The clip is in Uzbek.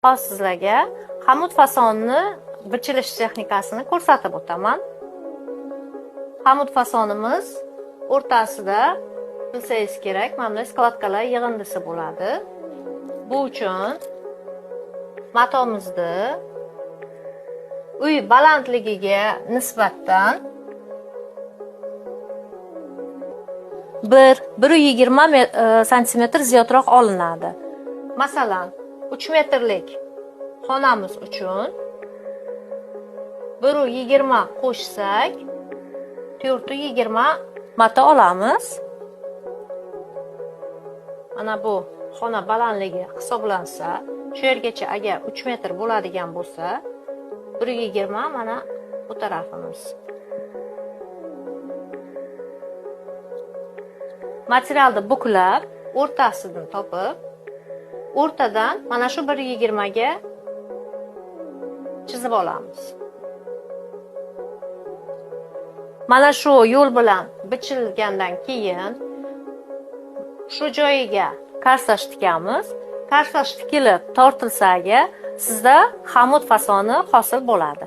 Hozir sizlarga xamut fasonni bichilish texnikasini ko'rsatib o'taman. Xamut fasonimiz o'rtasida bilsangiz kerak, mana bunday skladkalar yig'indisi bo'ladi. Bu uchun matomizni uy balandligiga nisbatan 1,20 santimetr ziyodroq olinadi. Masalan, 3 metrlik xonamiz uchun 1,20 qo'shsak, 4,20 mato olamiz. Mana bu xona balandligi hisoblansa, shu yergacha agar 3 metr bo'ladigan bo'lsa, 1,20 mana bu tarafimiz. Materialni buklab, o'rtasini topib, o'rtadan mana shu 1,20 ga chizib olamiz. Mana shu yo'l bilan bichilgandan keyin shu joyiga karsaj tikamiz. Karsaj tikilib tortilsa agar sizda xamut fasoni hosil bo'ladi.